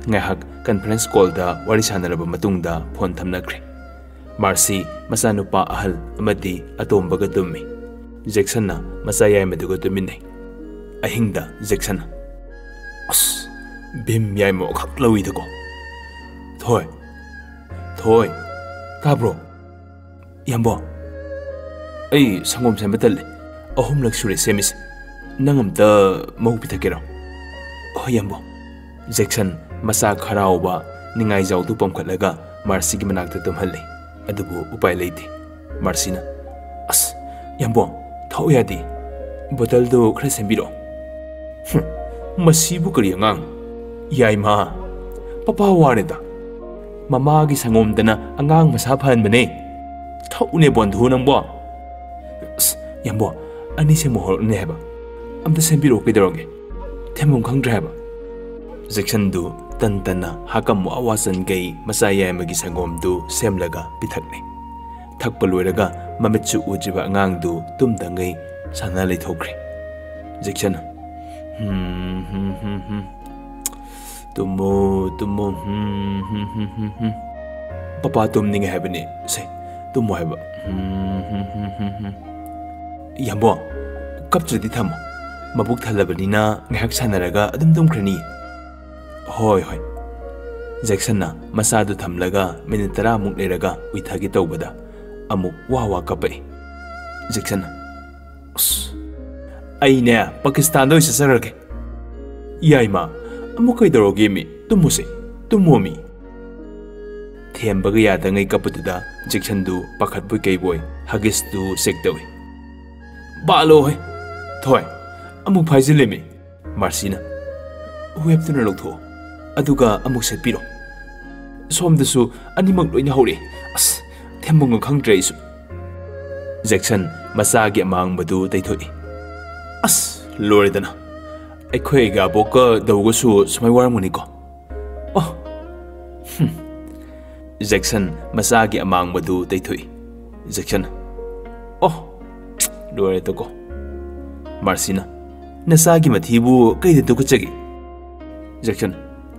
ꯉꯥꯏꯍꯥꯛ ꯀꯟꯐꯔꯦꯟꯁ ꯀꯣꯜꯗ ꯋꯥꯔꯤ ꯁꯥꯟꯅꯔꯕ ꯃꯇꯨꯡꯗ ꯐꯣꯟ ꯊꯝꯅꯈ꯭ꯔꯦ꯫ ꯃꯥꯔꯁꯤ ꯃꯆꯥꯅꯨꯄꯥ ꯑꯍꯜ ꯑꯃꯗꯤ ꯑꯇꯣꯝꯕꯒ ꯇꯨꯝꯃꯤ꯫ ꯖꯦꯛꯁꯟꯅ ꯃꯆꯥ ꯌꯥꯏꯃꯗꯨꯒ ꯇꯨꯝꯃꯤꯟꯅꯩ꯫ ꯑꯍꯤꯡꯗ ꯖꯦꯛꯁꯟꯅ, "ꯑꯁ, ꯚꯤꯝ ꯌꯥꯏꯃ ꯑꯃꯈꯛ ꯂꯧꯏꯗꯀꯣ꯫ ꯊꯣꯏ, ꯊꯣꯏ, ꯇꯥꯕ꯭ꯔꯣ? ꯏꯌꯥꯝꯕꯣ, ꯑꯩ ꯁꯪꯒꯣꯝ ꯁꯦꯝꯕ ꯇꯜꯂꯦ꯫ ꯑꯍꯨꯝꯂꯛ ꯁꯨꯔꯦ ꯁꯦꯝꯃꯤꯁꯦ꯫ ꯅꯪ ꯑꯝꯇ ꯃꯍꯨꯠ ꯄꯤꯊꯛꯀꯦꯔꯣ?" "ꯍꯣꯏ, ꯏꯌꯥꯝꯕꯣ꯫" ꯖꯦꯛꯁꯟ ꯃꯆꯥ ꯈꯔꯥꯎꯕ ꯅꯤꯡꯉꯥꯏꯖꯥꯎꯗꯨ ꯄꯝꯈꯠꯂꯒ ꯃꯥꯔꯁꯤꯒꯤ ꯃꯅꯥꯛꯇ ꯇꯨꯝꯍꯜꯂꯤ꯫ ꯑꯗꯨꯕꯨ ꯎꯄꯥꯏ ꯂꯩꯇꯦ꯫ ꯃꯥꯔꯁꯤꯅ, "ꯑꯁ, ꯌꯥꯝꯕꯣ, ꯊꯛꯎ ꯌꯥꯗꯦ꯫ ꯕꯣꯇꯜꯗꯨ ꯈꯔ ꯁꯦꯝꯕꯤꯔꯛꯑꯣ꯫" "ꯍꯨꯝ, ꯃꯁꯤꯕꯨ ꯀꯔꯤ ꯑꯉꯥꯡ? ꯌꯥꯏꯃ, ꯄꯄꯥ ꯋꯥꯔꯦꯗ꯫ ꯃꯃꯥꯒꯤ ꯁꯪꯒꯣꯝꯗꯅ ꯑꯉꯥꯡ ꯃꯁꯥ ꯐꯍꯟꯕꯅꯦ꯫ ꯊꯛꯎꯅꯦ ꯕꯣꯟꯙꯨ ꯅꯪꯕꯣ꯫" "ꯑꯁ, ꯌꯥꯝꯕꯣ, ꯑꯅꯤꯁꯦ ꯃꯣꯍꯣꯔꯛꯅꯦ ꯍꯥꯏꯕ꯫ ꯑꯝꯇ ꯁꯦꯝꯕꯤꯔꯛꯑꯣ ꯀꯩꯗꯧꯔꯒꯦ? ꯊꯦꯝꯐꯝ ꯈꯪꯗ꯭ꯔꯦ ꯍꯥꯏꯕ꯫" ꯖꯦꯛꯁꯟꯗꯨ ꯇꯟ ꯇꯟꯅ ꯍꯥꯀꯝ ꯋꯥ ꯋꯥ ꯆꯟꯈꯩ ꯃꯆꯥ ꯌꯥꯏꯃꯒꯤ ꯁꯪꯒꯣꯝꯗꯨ ꯁꯦꯝꯂꯒ ꯄꯤꯊꯛꯂꯦ꯫ ꯊꯛꯄ ꯂꯣꯏꯔꯒ ꯃꯃꯤꯠꯁꯨ ꯎꯗ꯭ꯔꯤꯕ ꯑꯉꯥꯡꯗꯨ ꯇꯨꯝꯗꯉꯩ ꯁꯥꯟꯅ ꯂꯩꯊꯣꯛꯈ꯭ꯔꯦ꯫ ꯖꯦꯛꯁꯟꯅ, "ꯍꯨꯝ, ꯍꯨꯝ, ꯍꯨꯝ, ꯍꯨꯝ꯫ ꯇꯨꯝꯃꯣ, ꯇꯨꯝꯃꯣ, ꯍꯨꯝ, ꯍꯨꯝ, ꯍꯨꯝ, ꯍꯨꯝ, ꯍꯨꯝ꯫ ꯄꯄꯥ ꯇꯨꯝꯅꯤꯡꯉꯦ ꯍꯥꯏꯕꯅꯦ, ꯁꯦ, ꯇꯨꯝꯃꯣ ꯍꯥꯏꯕ꯫ ꯍꯨꯝ, ꯍꯨꯝ, ꯍꯨꯝ, ꯍꯨꯝ, ꯍꯨꯝ꯫ ꯌꯥꯝꯕꯣ, ꯀꯞꯇ꯭ꯔꯗꯤ ꯊꯝꯃꯣ꯫ ꯃꯕꯨꯛ ꯊꯜꯂꯕꯅꯤꯅ ꯉꯥꯏꯍꯥꯛ ꯁꯥꯟꯅꯔꯒ ꯑꯗꯨꯝ ꯇꯨꯝꯈ꯭ꯔꯅꯤ꯫" "ꯍꯣꯏ, ꯍꯣꯏ꯫" ꯖꯦꯛꯁꯟꯅ ꯃꯆꯥꯗꯨ ꯊꯝꯂꯒ ꯃꯤꯅꯤꯠ ꯇꯔꯥꯃꯨꯛ ꯂꯩꯔꯒ ꯎꯏꯊꯒꯦ ꯇꯧꯕꯗ ꯑꯃꯨꯛ ꯋꯥ ꯋꯥ ꯀꯞꯄꯛꯏ꯫ ꯖꯦꯛꯁꯟꯅ, "ꯑꯁ, ꯑꯩꯅꯦ ꯄꯥꯀꯤꯁꯇꯥꯟꯗ ꯑꯣꯏ ꯆꯠꯆꯈ꯭ꯔꯒꯦ꯫ ꯌꯥꯏꯃ, ꯑꯃꯨꯛ ꯀꯩꯗꯧꯔꯒꯦ ꯃꯤ? ꯇꯨꯝꯃꯨꯁꯦ, ꯇꯨꯝꯃꯣ ꯃꯤ꯫" ꯊꯦꯝꯕꯒ ꯌꯥꯗꯉꯩ ꯀꯞꯄꯗꯨꯗ ꯖꯦꯛꯁꯟꯗꯨ ꯄꯥꯈꯠꯄꯣꯏ ꯀꯩꯕꯣꯏ ꯍꯒꯤꯁꯇꯨ ꯆꯦꯛ ꯇꯧꯏ꯫ "ꯕꯥꯂꯣ ꯍꯦ! ꯊꯣꯏ, ꯑꯃꯨꯛ ꯐꯥꯏꯖꯤꯜꯂꯦꯃꯤ!" ꯃꯥꯔꯁꯤꯅ, "ꯋꯦꯞꯇꯨꯅ ꯂꯧꯊꯣꯛꯑꯣ, ꯑꯗꯨꯒ ꯑꯃꯨꯛ ꯁꯦꯠꯄꯤꯔꯣ꯫ ꯁꯣꯝꯗꯁꯨ ꯑꯅꯤꯃꯛ ꯂꯣꯏꯅ ꯍꯧꯔꯛꯑꯦ꯫ ꯑꯁ, ꯊꯦꯝꯕꯝꯒ ꯈꯪꯗ꯭ꯔꯦ ꯑꯩꯁꯨ꯫" ꯖꯦꯛꯁꯟ ꯃꯆꯥꯒꯤ ꯑꯃꯥꯡꯕꯗꯨ ꯇꯩꯊꯣꯛꯏ꯫ "ꯑꯁ, ꯂꯣꯏꯔꯦꯗꯅ꯫ ꯑꯩꯈꯣꯏ ꯑꯩꯒꯥꯕꯣꯛꯀ ꯗꯧꯒꯁꯨ ꯁꯨꯃꯥꯏ ꯋꯥꯔꯝꯒꯅꯤꯀꯣ꯫ ꯑꯣ, ꯍꯨꯝ꯫" ꯖꯦꯛꯁꯟ ꯃꯆꯥꯒꯤ ꯑꯃꯥꯡꯕꯗꯨ ꯇꯩꯊꯣꯛꯏ꯫ ꯖꯦꯛꯁꯟ, "ꯑꯣ, ꯂꯣꯏꯔꯦꯗꯀꯣ꯫" ꯃꯥꯔꯁꯤꯅ, "ꯅꯆꯥꯒꯤ ꯃꯊꯤꯕꯨ ꯀꯩꯗ ꯇꯨꯀꯠꯆꯒꯦ?" ꯖꯦꯛꯁꯟ,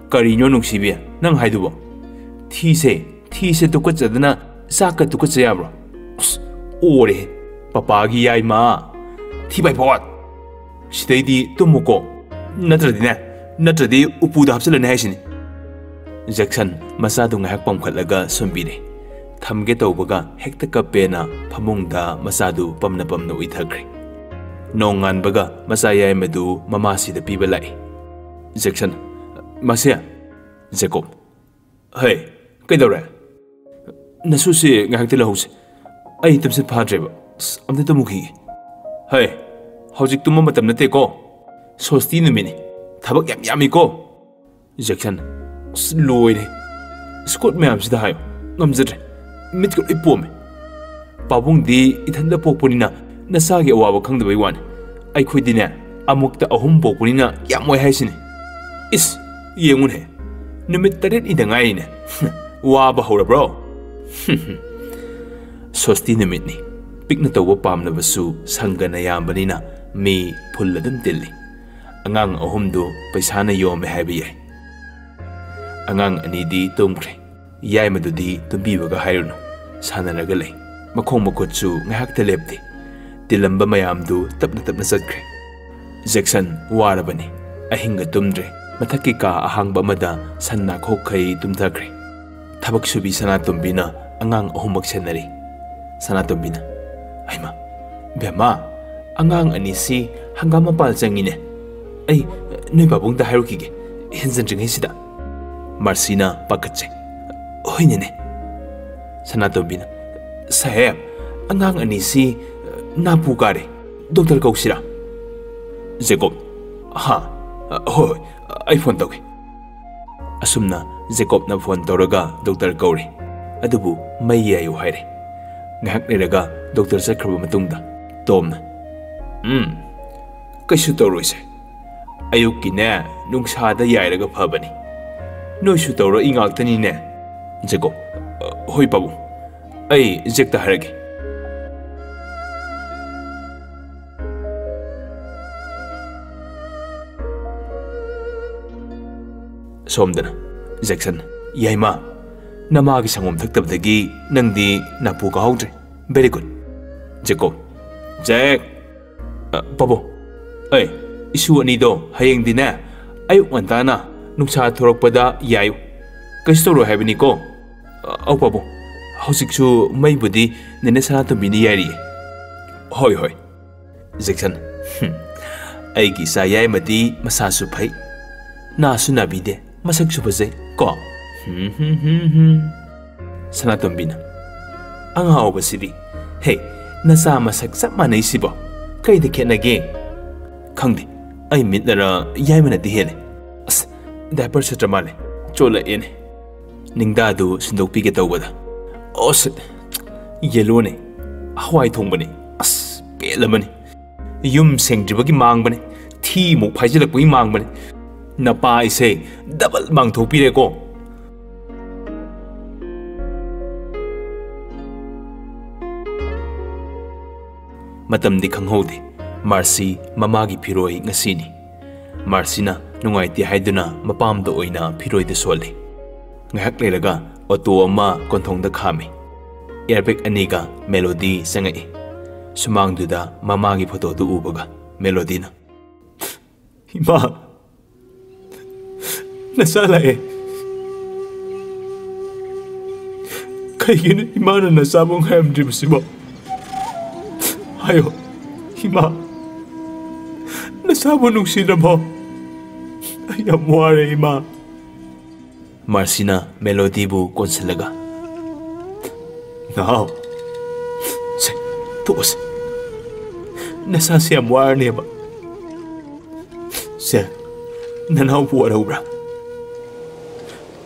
"ꯀꯔꯤꯅꯣ ꯅꯨꯡꯁꯤꯕꯤ ꯅꯪ ꯍꯥꯏꯗꯨꯕꯣ? ꯊꯤꯁꯦ, ꯊꯤꯁꯦ ꯇꯨꯀꯠꯆꯗꯅ ꯆꯥꯛꯀ ꯇꯨꯀꯠꯆ ꯌꯥꯕ꯭ꯔꯣ? ꯑꯁ, ꯑꯣꯔꯦꯍꯦ, ꯄꯄꯥꯒꯤ ꯌꯥꯏꯃ꯫ ꯊꯤ ꯕꯥꯏ ꯐꯣꯠ! ꯁꯤꯗꯩꯗꯤ ꯇꯨꯝꯃꯨꯀꯣ, ꯅꯠꯇ꯭ꯔꯗꯤꯅꯦ, ꯅꯠꯇ꯭ꯔꯗꯤ ꯎꯄꯨꯗ ꯍꯥꯞꯆꯤꯜꯂꯅꯤ ꯍꯥꯏꯁꯤꯅꯤ꯫" ꯖꯦꯛꯁꯟ ꯃꯆꯥꯗꯨ ꯉꯥꯏꯍꯥꯛ ꯄꯝꯈꯠꯂꯒ ꯁꯨꯝꯕꯤꯔꯦ꯫ ꯊꯝꯒꯦ ꯇꯧꯕꯒ ꯍꯦꯛꯇ ꯀꯞꯄꯦꯅ ꯐꯃꯨꯡꯗ ꯃꯆꯥꯗꯨ ꯄꯝꯅ ꯄꯝꯅ ꯎꯏꯊꯈ꯭ꯔꯦ꯫ ꯅꯣꯡꯉꯥꯟꯕꯒ ꯃꯆꯥ ꯌꯥꯏꯃꯗꯨ ꯃꯃꯥꯁꯤꯗ ꯄꯤꯕ ꯂꯥꯛꯏ꯫ ꯖꯦꯛꯁꯟ, "ꯃꯁꯦ꯫" ꯖꯦꯀꯣꯕ, "ꯍꯩ, ꯀꯩꯗꯧꯔꯦ? ꯅꯁꯨꯁꯤ ꯉꯥꯏꯍꯥꯛꯇꯤ ꯂꯧꯍꯧꯁꯦ꯫ ꯑꯩ ꯇꯨꯝꯁꯤꯠ ꯐꯥꯗ꯭ꯔꯦꯕ꯫ ꯑꯁ, ꯑꯝꯇ ꯇꯨꯝꯃꯨꯈꯤꯒꯦ꯫" "ꯍꯩ, ꯍꯧꯖꯤꯛ ꯇꯨꯝꯕ ꯃꯇꯝ ꯅꯠꯇꯦꯀꯣ꯫ ꯁꯣꯁꯇꯤ ꯅꯨꯃꯤꯠꯅꯤ꯫ ꯊꯕꯛ ꯌꯥꯝ ꯌꯥꯝꯃꯤꯀꯣ꯫" ꯖꯦꯛꯁꯟ, "ꯑꯁ, ꯂꯣꯏꯔꯦ꯫ ꯁ꯭ꯀꯨꯠ ꯃꯌꯥꯝꯁꯤꯗ ꯍꯥꯏꯌꯣ꯫ ꯉꯝꯖꯗ꯭ꯔꯦ꯫ ꯃꯤꯠꯀ ꯂꯣꯏ ꯄꯣꯝꯃꯦ꯫ ꯄꯥꯕꯨꯡꯗꯤ ꯏꯊꯟꯗ ꯄꯣꯛꯄꯅꯤꯅ ꯅꯆꯥꯒꯤ ꯑꯋꯥꯕ ꯈꯪꯗꯕꯩ ꯋꯥꯅꯤ꯫ ꯑꯩꯈꯣꯏꯗꯤꯅꯦ, ꯑꯃꯨꯛꯇ ꯑꯍꯨꯝ ꯄꯣꯛꯄꯅꯤꯅ ꯌꯥꯝ ꯋꯥꯏ ꯍꯥꯏꯁꯤꯅꯤ꯫ ꯏꯁ, ꯌꯦꯡꯉꯨꯅꯦ꯫ ꯅꯨꯃꯤꯠ ꯇꯔꯦꯠꯅꯤꯗ ꯉꯥꯏꯔꯤꯅꯦ꯫ ꯋꯥꯕ ꯍꯧꯔꯕ꯭ꯔꯣ?" ꯁꯣꯁꯇꯤ ꯅꯨꯃꯤꯠꯅꯤ꯫ ꯄꯤꯛꯅ ꯇꯧꯕ ꯄꯥꯝꯂꯕꯁꯨ ꯁꯪꯒꯅ ꯌꯥꯝꯕꯅꯤꯅ ꯃꯤ ꯐꯨꯜ ꯑꯗꯨꯝ ꯇꯤꯜꯂꯤ꯫ ꯑꯉꯥꯡ ꯑꯍꯨꯝꯗꯨ ꯄꯩꯁꯥꯅ ꯌꯣꯝꯃꯦ ꯍꯥꯏꯕ ꯌꯥꯏ꯫ ꯑꯉꯥꯡ ꯑꯅꯤꯗꯤ ꯇꯨꯝꯈ꯭ꯔꯦ꯫ ꯌꯥꯏꯃꯗꯨꯗꯤ ꯇꯨꯝꯕꯤꯕꯒ ꯍꯥꯏꯔꯨꯅꯨ, ꯁꯥꯟꯅꯔꯒ ꯂꯩ꯫ ꯃꯈꯣꯡ ꯃꯈꯨꯠꯁꯨ ꯉꯥꯏꯍꯥꯛꯇ ꯂꯦꯞꯇꯦ꯫ ꯇꯤꯜꯂꯝꯕ ꯃꯌꯥꯝꯗꯨ ꯇꯞꯅ ꯇꯞꯅ ꯆꯠꯈ꯭ꯔꯦ꯫ ꯖꯦꯛꯁꯟ ꯋꯥꯔꯕꯅꯤ꯫ ꯑꯍꯤꯡꯒ ꯇꯨꯝꯗ꯭ꯔꯦ꯫ ꯃꯊꯛꯀꯤ ꯀꯥ ꯑꯍꯥꯡꯕ ꯑꯃꯗ ꯁꯟ ꯅꯥꯈꯣꯛꯈꯩ ꯇꯨꯝꯊꯈ꯭ꯔꯦ꯫ ꯊꯕꯛ ꯁꯨꯕꯤ ꯁꯅꯥꯇꯣꯝꯕꯤꯅ ꯑꯉꯥꯡ ꯑꯍꯨꯝꯃꯛ ꯁꯦꯟꯅꯔꯤ꯫ ꯁꯅꯥꯇꯣꯝꯕꯤꯅ, "ꯍꯩꯃꯥ, ꯕꯦꯝꯃ, ꯑꯉꯥꯡ ꯑꯅꯤꯁꯤ ꯍꯪꯒꯥꯝ ꯃꯄꯥꯜ ꯆꯪꯉꯤꯅꯦ꯫ ꯑꯩ ꯅꯣꯏ ꯄꯥꯕꯨꯡꯗ ꯍꯥꯏꯔꯨꯈꯤꯒꯦ, ꯍꯦꯟꯖꯟꯗ꯭ꯔꯤꯉꯩꯁꯤꯗ꯫" ꯃꯥꯔꯁꯤꯅ ꯄꯥꯈꯠꯆꯩ꯫ "ꯍꯣꯏꯅꯦꯅꯦ꯫" ꯁꯅꯥꯇꯣꯝꯕꯤꯅ, "ꯁꯥꯍꯦꯕ, ꯑꯉꯥꯡ ꯑꯅꯤꯁꯤ ꯅꯥꯄꯨ ꯀꯥꯔꯦ, ꯗꯣꯛꯇꯔ ꯀꯧꯁꯤꯔꯥ?" ꯖꯦꯀꯣꯕ, "ꯍꯥ? ꯍꯣꯏ, ꯍꯣꯏ, ꯑꯩ ꯐꯣꯟ ꯇꯧꯒꯦ꯫" ꯑꯁꯨꯝꯅ ꯖꯦꯀꯣꯕꯅ ꯐꯣꯟ ꯇꯧꯔꯒ ꯗꯣꯛꯇꯔ ꯀꯧꯔꯦ꯫ ꯑꯗꯨꯕꯨ ꯃꯩ ꯌꯥꯏꯌꯨ ꯍꯥꯏꯔꯦ꯫ ꯉꯥꯏꯍꯥꯛ ꯂꯩꯔꯒ ꯗꯣꯛꯇꯔ ꯆꯠꯈ꯭ꯔꯕ ꯃꯇꯨꯡꯗ ꯇꯣꯝꯅ, "ꯎꯝ, ꯀꯩꯁꯨ ꯇꯧꯔꯣꯏꯁꯦ꯫ ꯑꯌꯨꯛꯀꯤꯅꯦ, ꯅꯨꯡꯁꯥꯗ ꯌꯥꯏꯔꯒ ꯐꯕꯅꯤ꯫ ꯅꯣꯏꯁꯨ ꯇꯧꯔꯛꯏ ꯉꯥꯛꯇꯅꯤꯅꯦ꯫" ꯖꯦꯀꯣꯕ, "ꯍꯣꯏ ꯄꯥꯕꯨꯡ, ꯑꯩ ꯖꯦꯛꯇ ꯍꯥꯏꯔꯒꯦ꯫" ꯁꯣꯝꯗꯅ ꯖꯦꯛꯁꯟ, "ꯌꯥꯏꯃ, ꯅꯃꯥꯒꯤ ꯁꯪꯒꯣꯝ ꯊꯛꯇꯕꯗꯒꯤ ꯅꯪꯗꯤ ꯅꯥꯄꯨ ꯀꯥꯍꯧꯗ꯭ꯔꯦ꯫ Very good꯫" ꯖꯦꯀꯣꯕ, "ꯖꯦꯛ꯫" "ꯑ, ꯄꯥꯕꯨꯡ, ꯑꯩ, ꯏꯁꯨ ꯑꯅꯤꯗꯣ ꯍꯌꯦꯡꯗꯤꯅꯦ, ꯑꯌꯨꯛ ꯉꯟꯇꯥꯅ ꯅꯨꯡꯁꯥ ꯊꯣꯔꯛꯄꯗ ꯌꯥꯏꯌꯨ꯫ ꯀꯩꯁꯨ ꯇꯧꯔꯣꯏ ꯍꯥꯏꯕꯅꯤꯀꯣ꯫" "ꯑ, ꯑꯧ ꯄꯥꯕꯨꯡ, ꯍꯧꯖꯤꯛꯁꯨ ꯃꯩꯕꯨꯗꯤ ꯅꯦꯅꯦ ꯁꯅꯥꯇꯣꯝꯕꯤꯅ ꯌꯥꯏꯔꯤꯌꯦ꯫" "ꯍꯣꯏ, ꯍꯣꯏ꯫" ꯖꯦꯛꯁꯟ, "ꯍꯨꯝ, ꯑꯩꯒꯤ ꯏꯆꯥ ꯌꯥꯏꯃꯗꯤ ꯃꯁꯥꯁꯨ ꯐꯩ, ꯅꯥꯁꯨ ꯅꯥꯕꯤꯗꯦ, ꯃꯁꯛꯁꯨ ꯐꯖꯩ ꯀꯣ꯫ ꯍꯨꯝ, ꯍꯨꯝ, ꯍꯨꯝ, ꯍꯨꯝ꯫" ꯁꯅꯥꯇꯣꯝꯕꯤꯅ, "ꯑꯉꯥꯎꯕꯁꯤꯗꯤ, ꯍꯦ, ꯅꯆꯥ ꯃꯁꯛ ꯆꯞ ꯃꯥꯟꯅꯩꯁꯤꯕꯣ, ꯀꯩꯗ ꯈꯦꯠꯅꯒꯦ?" "ꯈꯪꯗꯦ, ꯑꯩ ꯃꯤꯠꯅꯔ ꯌꯥꯏꯃꯅꯗꯤ ꯍꯦꯜꯂꯦ꯫ ꯑꯁ, ꯗꯥꯏꯄꯔ ꯁꯦꯠꯇ꯭ꯔ ꯃꯥꯜꯂꯦ, ꯆꯣꯠꯂꯛꯑꯦꯅꯦ꯫" ꯅꯤꯡꯗꯥꯗꯨ ꯁꯤꯟꯗꯣꯛꯄꯤꯒꯦ ꯇꯧꯕꯗ, "ꯑꯣꯁ, ꯌꯦꯜꯂꯣꯅꯦ, ꯍꯋꯥꯏ ꯊꯣꯡꯕꯅꯦ, ꯑꯁ, ꯄꯦꯜꯂꯕꯅꯤ꯫ ꯌꯨꯝ ꯁꯦꯡꯗ꯭ꯔꯤꯕꯒꯤ ꯃꯥꯡꯕꯅꯦ, ꯊꯤ ꯃꯨꯛ ꯐꯥꯏꯖꯤꯜꯂꯛꯄꯒꯤ ꯃꯥꯡꯕꯅꯦ꯫ ꯅꯄꯥ ꯑꯩꯁꯦ ꯗꯕꯜ ꯃꯥꯡꯊꯣꯛꯄꯤꯔꯦꯀꯣ꯫" ꯃꯇꯝꯗꯤ ꯈꯪꯍꯧꯗꯦ꯫ ꯃꯥꯔꯁꯤ ꯃꯃꯥꯒꯤ ꯐꯤꯔꯣꯏ ꯉꯁꯤꯅꯤ꯫ ꯃꯥꯔꯁꯤꯅ ꯅꯨꯡꯉꯥꯏꯇꯦ ꯍꯥꯏꯗꯨꯅ ꯃꯄꯥꯝꯗ ꯑꯣꯏꯅ ꯐꯤꯔꯣꯏꯗ ꯁꯣꯜꯂꯤ꯫ ꯉꯥꯏꯍꯥꯛ ꯂꯩꯔꯒ ꯑꯣꯇꯣ ꯑꯃ ꯀꯣꯟꯊꯣꯡꯗ ꯈꯥꯝꯃꯤ꯫ ꯑꯦꯌꯔꯕꯦꯒ ꯑꯅꯤꯒ ꯃꯦꯂꯣꯗꯤ ꯆꯪꯉꯛꯏ꯫ ꯁꯨꯃꯥꯡꯗꯨꯗ ꯃꯃꯥꯒꯤ ꯐꯣꯇꯣꯗꯨ ꯎꯕꯒ ꯃꯦꯂꯣꯗꯤꯅ, "ꯏꯃꯥ, ꯅꯆꯥ ꯂꯥꯛꯑꯦ꯫ ꯀꯩꯒꯤꯅꯣ ꯏꯃꯥꯅ ꯅꯆꯥꯕꯨ ꯉꯥꯏꯔꯝꯗ꯭ꯔꯤꯕꯁꯤꯕꯣ? ꯍꯥꯏꯌꯣ, ꯏꯃꯥ, ꯅꯆꯥꯕꯨ ꯅꯨꯡꯁꯤꯗ꯭ꯔꯕꯣ? ꯑꯩ ꯌꯥꯝ ꯋꯥꯔꯦ, ꯏꯃꯥ꯫" ꯃꯥꯔꯁꯤꯅ ꯃꯦꯂꯣꯗꯤꯕꯨ ꯀꯣꯟꯁꯤꯜꯂꯒ, "ꯅꯥꯎ, ꯁꯦ, ꯇꯣꯛꯑꯁꯦ꯫ ꯅꯁꯥꯁꯦ ꯌꯥꯝ ꯋꯥꯔꯅꯦꯕ꯫ ꯁꯦ, ꯅꯅꯥꯎꯕꯨ ꯋꯥꯔꯧꯕ꯭ꯔꯥ?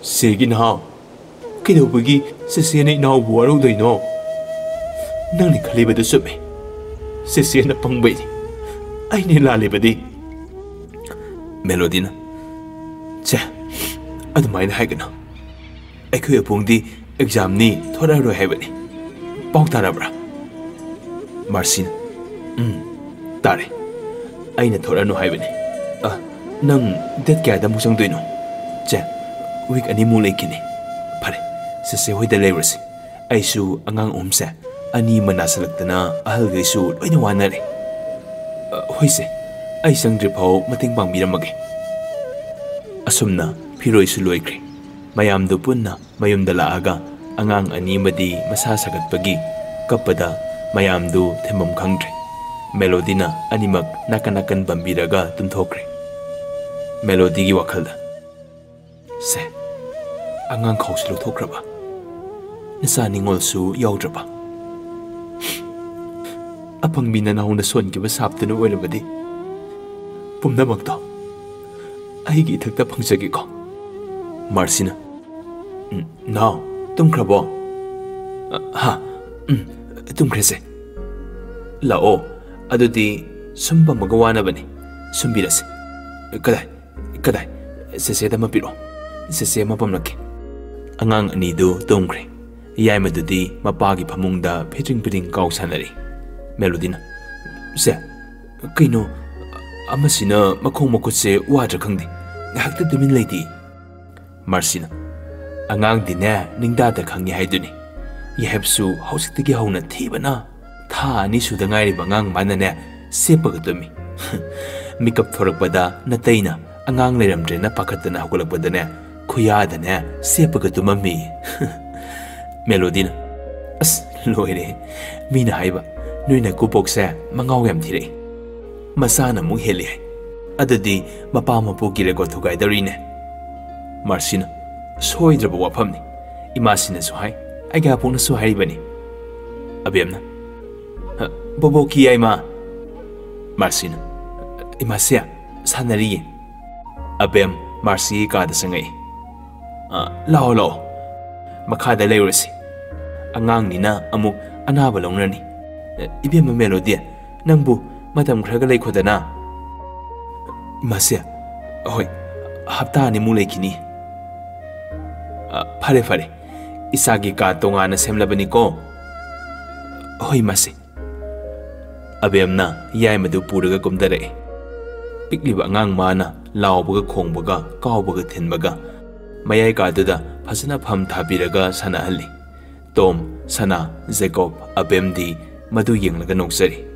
ꯁꯦꯒꯤ ꯅꯥꯎ, ꯀꯩꯗꯧꯕꯒꯤ ꯆꯦꯆꯦꯅ ꯏꯅꯥꯎꯕꯨ ꯋꯥꯔꯧꯗꯣꯏꯅꯣ? ꯅꯪꯅ ꯈꯜꯂꯤꯕꯗꯨ ꯆꯨꯝꯃꯦ꯫ ꯆꯦꯆꯦꯅ ꯄꯪꯕꯩꯅꯤ꯫ ꯑꯩꯅ ꯂꯥꯜꯂꯤꯕꯗꯤ꯫" ꯃꯦꯂꯣꯗꯤꯅ, "ꯆꯦ, ꯑꯗꯨꯃꯥꯏꯅ ꯍꯥꯏꯒꯅꯨ꯫ ꯑꯩꯈꯣꯏ ꯑꯕꯨꯡꯗꯤ ꯑꯦꯛꯖꯥꯝꯅꯤ, ꯊꯣꯔꯛꯑꯔꯣꯏ ꯍꯥꯏꯕꯅꯤ꯫ ꯄꯥꯎ ꯇꯥꯔꯕ꯭ꯔꯥ?" ꯃꯥꯔꯁꯤꯅ, "ꯎꯝ, ꯇꯥꯔꯦ꯫ ꯑꯩꯅ ꯊꯣꯔꯛꯑꯅꯨ ꯍꯥꯏꯕꯅꯤ꯫ ꯑ, ꯅꯪ ꯗꯦꯠ ꯀꯌꯥꯗ ꯑꯃꯨꯛ ꯆꯪꯗꯣꯏꯅꯣ?" "ꯆꯦ, ꯋꯤꯛ ꯑꯅꯤꯃꯨꯛ ꯂꯩꯈꯤꯅꯤ꯫ ꯐꯔꯦ, ꯆꯦꯆꯦ ꯍꯣꯏꯗ ꯂꯩꯔꯨꯔꯁꯤ꯫ ꯑꯩꯁꯨ ꯑꯉꯥꯡ ꯑꯍꯨꯝꯁꯦ, ꯑꯅꯤ ꯑꯃ ꯅꯥꯁꯤꯜꯂꯛꯇꯅ ꯑꯍꯜꯈꯩꯁꯨ ꯂꯣꯏꯅ ꯋꯥꯅꯔꯦ꯫ ꯑ, ꯍꯣꯏꯁꯦ, ꯑꯩ ꯆꯪꯗ꯭ꯔꯤꯐꯥꯎ ꯃꯇꯦꯡ ꯄꯥꯡꯕꯤꯔꯝꯃꯒꯦ꯫" ꯑꯁꯨꯝꯅ ꯐꯤꯔꯣꯏꯁꯨ ꯂꯣꯏꯈ꯭ꯔꯦ꯫ ꯃꯌꯥꯝꯗꯨ ꯄꯨꯟꯅ ꯃꯌꯨꯝꯗ ꯂꯥꯛꯑꯒ ꯑꯉꯥꯡ ꯑꯅꯤ ꯑꯃꯗꯤ ꯃꯁꯥ ꯁꯥꯒꯠꯄꯒꯤ ꯀꯞꯄꯗ ꯃꯌꯥꯝꯗꯨ ꯊꯦꯝꯐꯝ ꯈꯪꯗ꯭ꯔꯦ꯫ ꯃꯦꯂꯣꯗꯤꯅ ꯑꯅꯤꯃꯛ ꯅꯥꯀꯟ ꯅꯥꯀꯟ ꯄꯝꯕꯤꯔꯒ ꯇꯨꯝꯊꯣꯛꯈ꯭ꯔꯦ꯫ ꯃꯦꯂꯣꯗꯤꯒꯤ ꯋꯥꯈꯜꯗ, "ꯁꯦ, ꯑꯉꯥꯡ ꯈꯥꯎꯁꯨ ꯂꯧꯊꯣꯛꯈ꯭ꯔꯕ, ꯅꯆꯥ ꯅꯤꯉꯣꯜꯁꯨ ꯌꯥꯎꯗ꯭ꯔꯕ꯫ ꯑꯄꯪꯕꯤ ꯅꯅꯥꯎꯅ ꯁꯣꯟꯈꯤꯕ ꯁꯥꯞꯇꯨꯅ ꯑꯣꯏꯔꯕꯗꯤ ꯄꯨꯝꯅꯃꯛꯇꯣ ꯑꯩꯒꯤ ꯏꯊꯛꯇ ꯐꯪꯖꯒꯦꯀꯣ꯫" ꯃꯥꯔꯁꯤꯅ, "ꯎꯝ, ꯅꯥꯎ, ꯇꯨꯝꯈ꯭ꯔꯕꯣ?" "ꯑ, ꯍꯥ, ꯎꯝ, ꯇꯨꯝꯈ꯭ꯔꯦꯁꯦ꯫ ꯂꯥꯛꯑꯣ, ꯑꯗꯨꯗꯤ ꯁꯨꯝ ꯄꯝꯃꯒ ꯋꯥꯅꯕꯅꯤ꯫ ꯁꯨꯝꯕꯤꯔꯁꯦ꯫ ꯀꯗꯥꯏ, ꯀꯗꯥꯏ? ꯆꯦꯆꯦꯗ ꯑꯃ ꯄꯤꯔꯛꯑꯣ꯫ ꯆꯦꯆꯦ ꯑꯃ ꯄꯝꯂꯛꯀꯦ꯫" ꯑꯉꯥꯡ ꯑꯅꯤꯗꯨ ꯇꯨꯝꯈ꯭ꯔꯦ꯫ ꯌꯥꯏꯃꯗꯨꯗꯤ ꯃꯄꯥꯒꯤ ꯐꯃꯨꯡꯗ ꯐꯤꯗ꯭ꯔꯤꯡ ꯐꯤꯗ꯭ꯔꯤꯡ ꯀꯥꯎ ꯁꯥꯟꯅꯔꯤ꯫ ꯃꯦꯂꯣꯗꯤꯅ, "ꯁꯦ, ꯀꯩꯅꯣ, ꯑꯃꯁꯤꯅ ꯃꯈꯣꯡ ꯃꯈꯨꯠꯁꯦ ꯋꯥꯗ꯭ꯔꯥ ꯈꯪꯗꯦ, ꯉꯥꯏꯍꯥꯛꯇ ꯇꯨꯃꯤꯟ ꯂꯩꯇꯦ꯫" ꯃꯥꯔꯁꯤꯅ, "ꯑꯉꯥꯡꯗꯤꯅꯦ, ꯅꯤꯡꯗꯥꯗ ꯈꯪꯉꯤ ꯍꯥꯏꯗꯨꯅꯤ꯫ ꯌꯥꯏꯍꯞꯁꯨ ꯍꯧꯖꯤꯛꯇꯒꯤ ꯍꯧꯅ ꯊꯤꯕꯅ, ꯊꯥ ꯑꯅꯤ ꯁꯨꯗ ꯉꯥꯏꯔꯤꯕ ꯑꯉꯥꯡ ꯃꯥꯅꯅꯦ, ꯁꯦꯞꯄꯒ ꯇꯨꯝꯃꯤ꯫ ꯃꯤꯀꯞ ꯊꯣꯔꯛꯄꯗ ꯅꯇꯩꯅ ꯑꯉꯥꯡ ꯂꯩꯔꯝꯗ꯭ꯔꯦꯅ ꯄꯥꯈꯠꯇꯅ ꯍꯧꯒꯠꯂꯛꯄꯗꯅꯦ, ꯈꯨꯌꯥꯗꯅꯦ, ꯁꯦꯞꯄꯒ ꯇꯨꯝꯃꯝꯃꯤ꯫" ꯃꯦꯂꯣꯗꯤꯅ, "ꯑꯁ, ꯂꯣꯏꯔꯦ꯫ ꯃꯤꯅ ꯍꯥꯏꯕ, ꯅꯣꯏ ꯅꯀꯨꯕꯣꯛꯁꯦ ꯃꯉꯥꯎ ꯌꯥꯝ ꯊꯤꯔꯛꯏ꯫ ꯃꯆꯥꯅ ꯑꯃꯨꯛ ꯍꯦꯜꯂꯤ ꯍꯥꯏ꯫ ꯑꯗꯨꯗꯤ ꯃꯄꯥ ꯃꯄꯨꯒꯤ ꯔꯦꯀꯣꯔꯗ ꯊꯨꯒꯥꯏꯗꯧꯔꯤꯅꯦ꯫" ꯃꯥꯔꯁꯤꯅ, ꯁꯣꯏꯗ꯭ꯔꯕ ꯋꯥꯐꯝꯅꯤ꯫ ꯏꯃꯥꯁꯤꯅꯁꯨ ꯍꯥꯏ, ꯑꯩꯒꯤ ꯑꯕꯣꯛꯅꯁꯨ ꯍꯥꯏꯔꯤꯕꯅꯤ꯫ ꯑꯕꯦꯝꯅ, "ꯍ, ꯕꯣꯕꯣꯛꯀꯤ ꯌꯥꯏꯃ?" ꯃꯥꯔꯁꯤꯅ, "ꯏꯃꯥꯁꯦ ꯁꯥꯟꯅꯔꯤꯌꯦ꯫" ꯑꯕꯦꯝ ꯃꯥꯔꯁꯤꯒꯤ ꯀꯥꯗ ꯆꯪꯉꯛꯏ꯫ "ꯑ, ꯂꯥꯛꯑꯣ, ꯂꯥꯛꯑꯣ꯫ ꯃꯈꯥꯗ ꯂꯩꯔꯨꯔꯁꯤ꯫ ꯑꯉꯥꯡꯅꯤꯅ ꯑꯃꯨꯛ ꯑꯅꯥꯕ ꯂꯧꯅꯅꯤ꯫ ꯏꯕꯦꯝꯃ ꯃꯦꯂꯣꯗꯤ, ꯅꯪꯕꯨ ꯃꯇꯝ ꯈꯔꯒ ꯂꯩꯈꯣꯗꯅ꯫" "ꯏꯃꯥꯁꯦ, ꯍꯣꯏ, ꯍꯞꯇꯥ ꯑꯅꯤꯃꯨꯛ ꯂꯩꯈꯤꯅꯤ꯫" "ꯑ, ꯐꯔꯦ, ꯐꯔꯦ꯫ ꯏꯆꯥꯒꯤ ꯀꯥ ꯇꯣꯉꯥꯟꯅ ꯁꯦꯝꯂꯕꯅꯤꯀꯣ꯫" "ꯍꯣꯏ, ꯏꯃꯥꯁꯦ꯫" ꯑꯕꯦꯝꯅ ꯌꯥꯏꯃꯗꯨ ꯄꯨꯔꯒ ꯀꯨꯝꯊꯔꯛꯏ꯫ ꯄꯤꯛꯂꯤꯕ ꯑꯉꯥꯡ ꯃꯥꯅ ꯂꯥꯎꯕꯒ ꯈꯣꯡꯕꯒ ꯀꯥꯎꯕꯒ ꯊꯤꯟꯕꯒ ꯃꯌꯥꯏ ꯀꯥꯗꯨꯗ ꯐꯖꯅ ꯐꯝ ꯊꯥꯕꯤꯔꯒ ꯁꯥꯟꯅꯍꯜꯂꯤ꯫ ꯇꯣꯝ, ꯁꯅꯥ, ꯖꯦꯀꯣꯕ, ꯑꯕꯦꯝꯗꯤ ꯃꯗꯨ ꯌꯦꯡꯂꯒ ꯅꯣꯛꯆꯔꯤ꯫